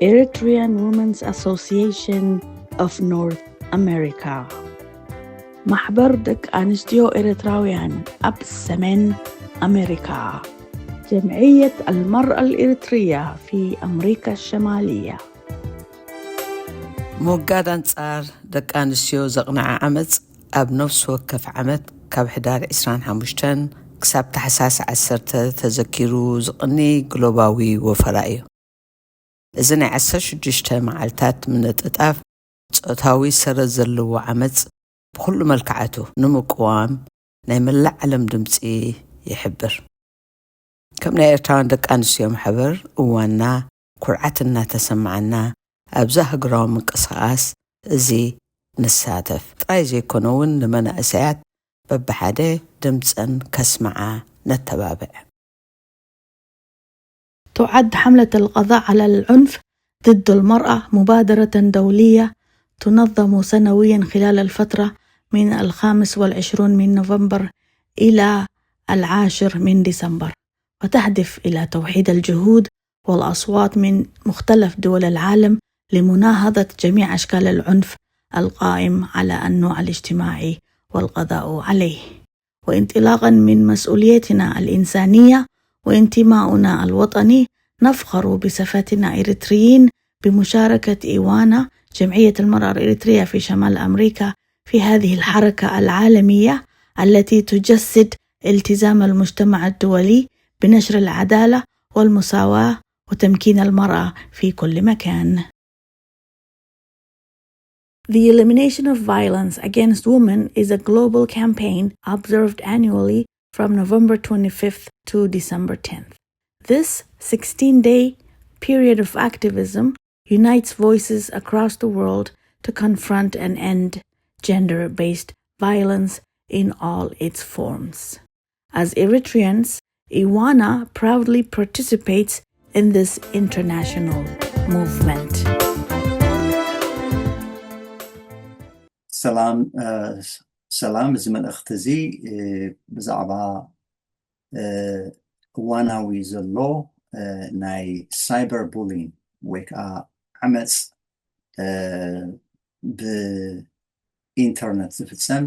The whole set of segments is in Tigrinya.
Eritrean Women's Association of North America. ማሕበር ደቂ ኣንስትዮ ኤርትራውያን ኣብ ሰሜን ኣሜሪካ። جمعية المرأة الإريترية في أمريكا الشمالية. ምውጋድ ኣንጻር ደቂ ኣንስትዮ ዘቕንዐ ዓመጽ ኣብ ነፍሲ ወከፍ ዓመት ካብ ሕዳር ዕስራን ሓሙሽተን ክሳብ ታሕሳስ ዓሰርተ ተዘኪሩ ዝቕኒ ግሎባዊ ወፈራ እዩ። እዚ ናይ ዓሰርተ ሽዱሽተ መዓልታት ምንጥጣፍ ጾታዊ ሰረት ዘለዎ ዓመጽ ብኹሉ መልክዓቱ ንምቅዋም ናይ መላእ ዓለም ድምጺ ይሕብር። ከም ናይ ኤርትራውያን ደቂ ኣንስትዮ ማሕበር እዋንና ኩርዓት እናተሰማዓና ኣብዚ ሃገራዊ ምንቅስቃስ እዚ ንሳተፍ ጥራይ ዘይኮነ እውን ንመናእሰያት በብሓደ ድምፀን ከስምዓ ነተባብዕ። تعد حملة القضاء على العنف ضد المرأة مبادرة دولية تنظم سنويا خلال الفترة من الخامس والعشرون من نوفمبر إلى العاشر من ديسمبر، وتهدف إلى توحيد الجهود والأصوات من مختلف دول العالم لمناهضة جميع أشكال العنف القائم على النوع الاجتماعي والقضاء عليه. وانطلاقا من مسؤوليتنا الإنسانية وانتماؤنا الوطني، نفخر بصفتنا إريتريين بمشاركة إيوانا، جمعية المرأة الإريترية في شمال أمريكا، في هذه الحركة العالمية التي تجسد التزام المجتمع الدولي بنشر العدالة والمساواة وتمكين المرأة في كل مكان. The elimination of violence against women is a global campaign observed annually from November twenty-fifth to December tenth. This sixteen-day period of activism unites voices across the world to confront and end gender-based violence in all its forms. As Eritreans, Iwana proudly participates in this international movement. ሰላም ሰላም። እዚ መልእኽቲ እዚ ብዛዕባ እዋናዊ ዘሎ ናይ ሳይበር ቡሊን ወይ ከዓ ዓመፅ ብኢንተርነት ዝፍፀም፣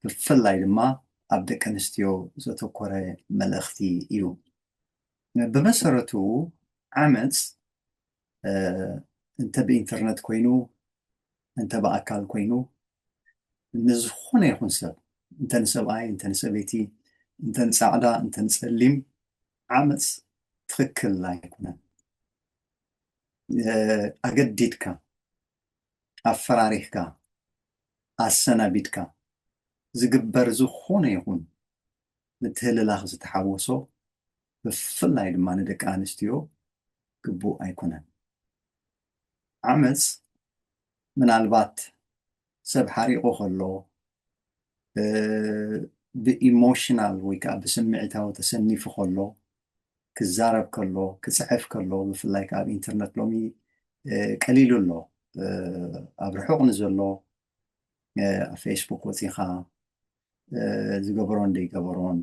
ብፍላይ ድማ ኣብ ደቂ ኣንስትዮ ዘተኮረ መልእኽቲ እዩ። ብመሰረቱ ዓመፅ እንተ ብኢንተርነት ኮይኑ እንተ ብኣካል ኮይኑ ንዝኾነ ይኹን ሰብ፣ እንተ ንሰብኣይ እንተ ንሰበይቲ፣ እንተ ንፃዕዳ እንተ ንፀሊም፣ ዓመፅ ትኽክል ኣይኮነን። ኣገዲድካ፣ ኣፈራሪሕካ፣ ኣሰናቢድካ ዝግበር ዝኾነ ይኹን ምትህልላኽ ዝተሓወሶ፣ ብፍላይ ድማ ንደቂ ኣንስትዮ ግቡእ ኣይኮነን። ዓመፅ ምናልባት ሰብ ሓሪቑ ከሎ፣ ብኢሞሽናል ወይ ከዓ ብስምዒታዊ ተሰኒፉ ከሎ፣ ክዛረብ ከሎ፣ ክፅሕፍ ከሎ፣ ብፍላይ ከዓ ኣብ ኢንተርነት ሎሚ ቀሊሉ ኣሎ። ኣብ ርሑቕ ንዘሎ ኣብ ፌስቡክ ወፂኻ ዝገበሮን ዘይገበሮን፣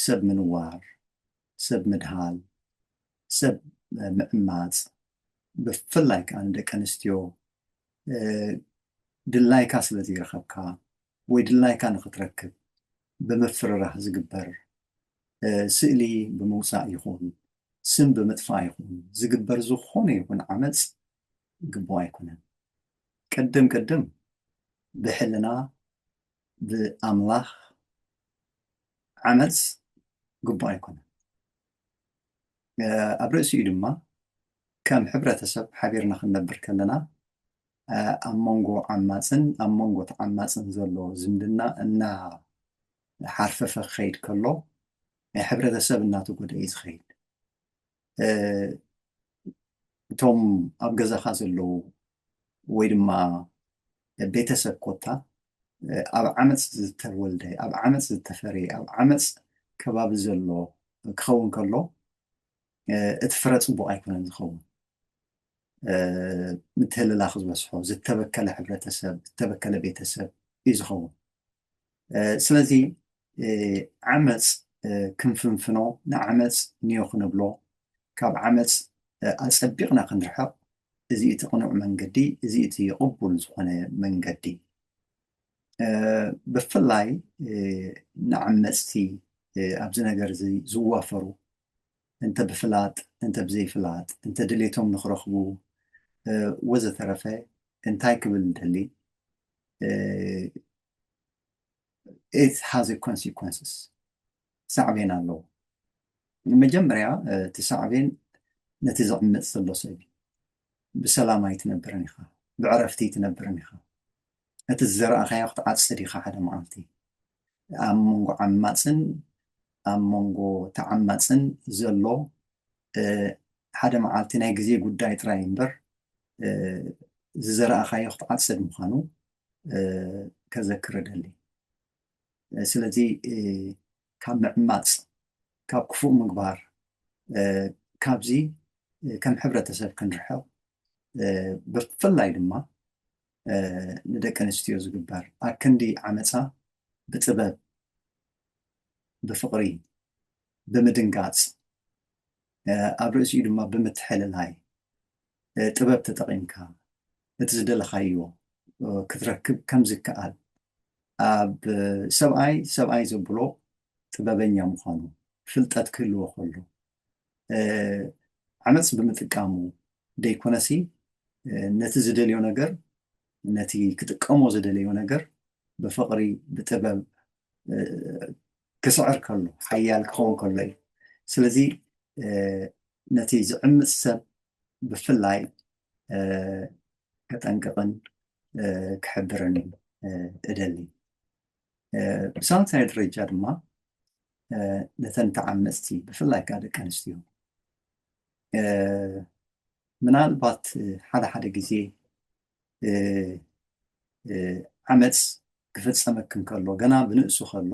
ሰብ ምንዋር፣ ሰብ ምድሃል፣ ሰብ ምዕማፅ፣ ብፍላይ ከዓ ንደቂ ኣንስትዮ ድላይካ ስለ ዘይረኸብካ ወይ ድላይካ ንኽትረክብ ብምፍርራህ ዝግበር፣ ስእሊ ብምውፃእ ይኹን ስም ብምጥፋእ ይኹን ዝግበር ዝኾነ ይኹን ዓመፅ ግቡእ ኣይኮነን። ቅድም ቅድም ብሕልና ብኣምላኽ ዓመፅ ግቡእ ኣይኮነን። ኣብ ርእሲኡ ድማ ከም ሕብረተሰብ ሓቢርና ክንነብር ከለና ኣብ መንጎ ዓማፅን ኣብ መንጎ ተዓማፅን ዘሎ ዝምድና እናሓርፈፈ ክኸይድ ከሎ፣ ሕብረተሰብ እናተጎድአ እዩ ዝኸይድ። እቶም ኣብ ገዛኻ ዘለዉ ወይ ድማ ቤተሰብ ኮታ ኣብ ዓመፅ ዝተወልደ፣ ኣብ ዓመፅ ዝተፈረየ፣ ኣብ ዓመፅ ከባቢ ዘሎ ክኸውን ከሎ፣ እቲ ፍረ ፅቡቕ ኣይኮነን ዝኸውን። ምትህልላኽ ዝበዝሖ፣ ዝተበከለ ሕብረተሰብ፣ ዝተበከለ ቤተሰብ እዩ ዝኸውን። ስለዚ ዓመፅ ክንፍንፍኖ፣ ንዓመፅ ንዮ ክንብሎ፣ ካብ ዓመፅ ኣጸቢቕና ክንርሕቕ፣ እዚ እቲ ቅኑዕ መንገዲ፣ እዚ እቲ ቅቡል ዝኾነ መንገዲ። ብፍላይ ንዓመፅቲ ኣብዚ ነገር እዚ ዝዋፈሩ፣ እንተ ብፍላጥ እንተ ብዘይፍላጥ፣ እንተ ድሌቶም ንክረኽቡ ወዘተረፈ፣ እንታይ ክብል ንደሊ? It has a consequences። ሳዕቤን ኣለዎ። መጀመርያ እቲ ሳዕቤን ነቲ ዝዕምፅ ዘሎ ሰብ እዩ። ብሰላም ኣይትነብርን ኢኻ፣ ብዕረፍቲ ኣይትነብርን ኢኻ። እቲ ዝዘራእኻዮ ክትዓፅድ ኢኻ። ሓደ መዓልቲ ኣብ መንጎ ዓማፅን ኣብ መንጎ ተዓማፅን ዘሎ ሓደ መዓልቲ ናይ ግዜ ጉዳይ ጥራይ እምበር ዝዘራእኻዮ ክትዓፅድ ምዃኑ ከዘክር እደሊ። ስለዚ ካብ ምዕማፅ፣ ካብ ክፉእ ምግባር፣ ካብዚ ከም ሕብረተሰብ ክንርሕቕ፣ ብፍላይ ድማ ንደቂ ኣንስትዮ ዝግበር ኣክንዲ ዓመፃ ብጥበብ፣ ብፍቕሪ፣ ብምድንጋፅ፣ ኣብ ርእሲኡ ድማ ብምትሕልላይ ጥበብ ተጠቒምካ እቲ ዝደለኻዮ ክትረክብ ከም ዝከኣል፣ ኣብ ሰብኣይ ሰብኣይ ዘብሎ ጥበበኛ ምዃኑ ፍልጠት ክህልዎ ከሎ፣ ዓመፅ ብምጥቃሙ ደይኮነሲ፣ ነቲ ዝደልዮ ነገር፣ ነቲ ክጥቀሞ ዝደለዮ ነገር ብፍቕሪ ብጥበብ ክስዕር ከሎ፣ ሓያል ክኸውን ከሎ እዩ። ስለዚ ነቲ ዝዕምፅ ሰብ ብፍላይ ከጠንቅቕን ክሕብርን እደሊ። ብሳልሳይ ደረጃ ድማ ነተን ተዓመፅቲ፣ ብፍላይ ከዓ ደቂ ኣንስትዮ፣ ምናልባት ሓደ ሓደ ግዜ ዓመፅ ክፍፀመክን ከሎ፣ ገና ብንእሱ ከሎ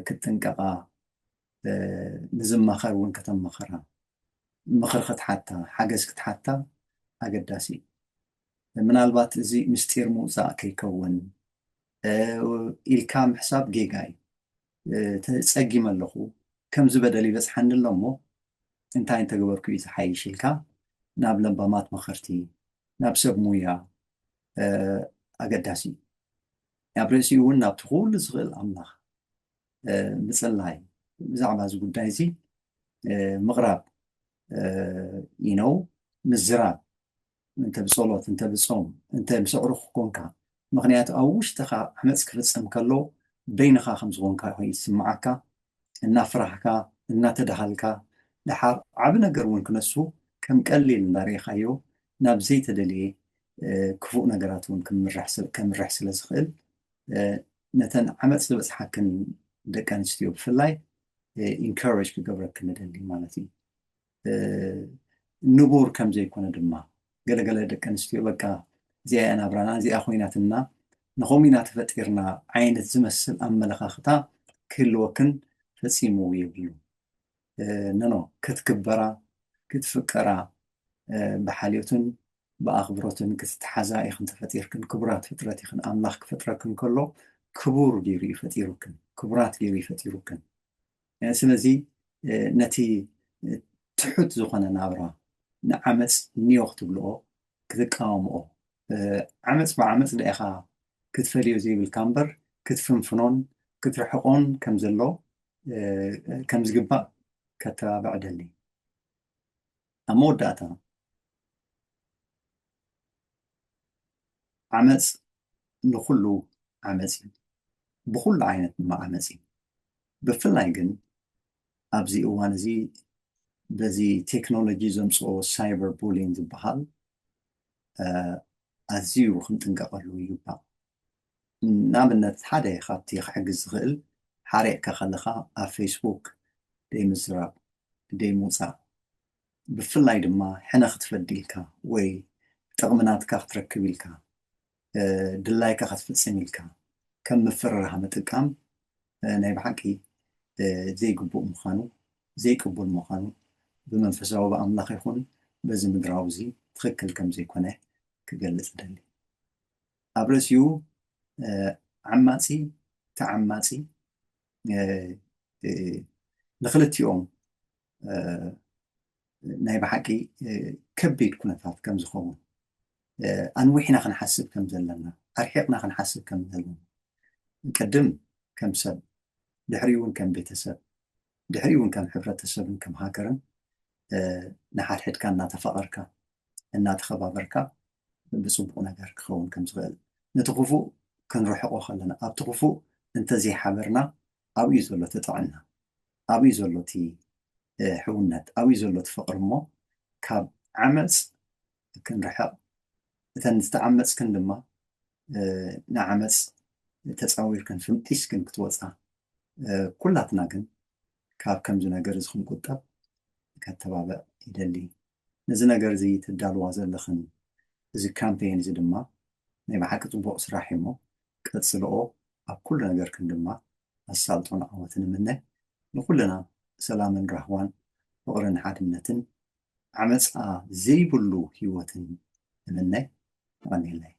ክትጥንቀቓ፣ ንዝማኸር እውን ከተማኸራ፣ ምኽሪ ክትሓታ፣ ሓገዝ ክትሓታ ኣገዳሲ እዩ። ምናልባት እዚ ምስጢር ምውፃእ ከይከውን ኢልካ ምሕሳብ ጌጋ እዩ። ተፀጊመ ኣለኹ፣ ከምዚ በደል ይበፅሓኒ ኣሎ እሞ እንታይ እንተገበርኩ እዩ ዝሓይሽ ኢልካ ናብ ለባማት መኸርቲ፣ ናብ ሰብ ሙያ ኣገዳሲ እዩ። ኣብ ርእሲኡ እውን ናብቲ ኩሉ ዝኽእል ኣምላኽ ምፅላይ፣ ብዛዕባ እዚ ጉዳይ እዚ ምቕራብ፣ you know፣ ምዝራብ፣ እንተ ብጸሎት፣ እንተ ብጾም፣ እንተ ምስ ኣዕሩኽ ኮንካ። ምኽንያቱ ኣብ ውሽጥኻ ዓመጽ ክፍጸም ከሎ በይንኻ ከም ዝኾንካ ይስምዓካ። እናፍራህካ፣ እናተዳሃልካ፣ ደሓር ዓቢ ነገር እውን ክነሱ ከም ቀሊል እንዳርኢኻዮ ናብ ዘይተደልየ ክፉእ ነገራት እውን ከምርሕ ስለ ዝኽእል፣ ነተን ዓመጽ ዝበጽሓክን ደቂ ኣንስትዮ ብፍላይ ኢንካሬጅ ክገብረክን እደሊ ማለት እዩ። ንቡር ከም ዘይኮነ ድማ፣ ገለገለ ደቂ ኣንስትዮ በቃ እዚኣ እያ ናብራና፣ እዚኣ ኮይናትና፣ ንኸምኡ ኢና ተፈጢርና ዓይነት ዝመስል ኣመለኻኽታ ክህልወክን ፈጺሙ የብሉ። ኖ ኖ፣ ክትክበራ፣ ክትፍቀራ፣ ብሓልዮትን ብኣኽብሮትን ክትተሓዛ ኢኽን ተፈጢርክን። ክቡራት ፍጥረት ኢኽን። ኣምላኽ ክፈጥረክን ከሎ ክቡር ገይሩ እዩ ፈጢሩክን፣ ክቡራት ገይሩ እዩ ፈጢሩክን። ስለዚ ነቲ ትሑት ዝኾነ ናብራ ንዓመፅ ኒዮ ክትብልኦ፣ ክትቃወምኦ፣ ዓመፅ ብዓመፅ ዳኢኻ ክትፈልዮ ዘይብልካ እምበር ክትፍንፍኖን ክትርሕቆን ከም ዘሎ ከም ዝግባእ ከተባብዕ ደሊ። ኣብ መወዳእታ ዓመፅ ንኹሉ ዓመፅ እዩ። ብኹሉ ዓይነት ድማ ዓመፅ እዩ። ብፍላይ ግን ኣብዚ እዋን እዚ በዚ ቴክኖሎጂ ዘምፅኦ ሳይበር ቡሊንግ ዝበሃል ኣዝዩ ክንጥንቀቐሉ ይግባእ። ንኣብነት ሓደ ካብቲ ክሕግዝ ዝኽእል ሓሪቕካ ከለኻ ኣብ ፌስቡክ ደይ ምዝራብ፣ ደይ ምውፃእ፣ ብፍላይ ድማ ሕነ ክትፈዲ ኢልካ ወይ ጥቕሚ ናትካ ክትረክብ ኢልካ ድላይካ ክትፍፅም ኢልካ ከም ምፍርራህ ምጥቃም ናይ ብሓቂ ዘይግቡእ ምዃኑ፣ ዘይቅቡል ምዃኑ ብመንፈሳዊ ብኣምላኽ ይኹን በዚ ምድራዊ እዚ ትኽክል ከም ዘይኮነ ክገልፅ እደሊ። ኣብ ርእሲኡ ዓማፂ ተዓማፂ ንክልቲኦም ናይ ብሓቂ ከቢድ ኩነታት ከም ዝኸውን፣ ኣንዊሕና ክንሓስብ ከም ዘለና፣ ኣርሒቕና ክንሓስብ ከም ዘለና፣ ቅድም ከም ሰብ፣ ድሕሪኡ እውን ከም ቤተሰብ፣ ድሕሪኡ እውን ከም ሕብረተሰብን ከም ሃገርን ንሓድሕድካ እናተፋቐርካ እናተኸባበርካ ብፅቡቕ ነገር ክኸውን ከም ዝኽእል፣ ነቲ ክፉእ ክንርሕቆ ከለና፣ ኣብቲ ክፉእ እንተዘይሓበርና ኣብኡ እዩ ዘሎ እቲ ጥዕና፣ ኣብኡ እዩ ዘሎ እቲ ሕውነት፣ ኣብኡ እዩ ዘሎ እቲ ፍቕሪ እሞ ካብ ዓመፅ ክንርሕቕ፣ እተን ዝተዓመፅክን ድማ ንዓመፅ ተፃዊርክን ፍንጢስክን ክትወፃ፣ ኩላትና ግን ካብ ከምዚ ነገር እዚ ክንቁጠብ ከተባብዕ ይደሊ። ነዚ ነገር እዚ ትዳልዋ ዘለኽን እዚ ካምፔን እዚ ድማ ናይ ብሓቂ ፅቡቕ ስራሕ እሞ ቀፅልኦ። ኣብ ኩሉ ነገርክን ድማ ኣሳልጦን ዓወትን እምነ። ንኩልና ሰላምን ራህዋን ፍቕርን ሓድነትን ዓመፃ ዘይብሉ ህይወትን እምነ። የቐንየለይ።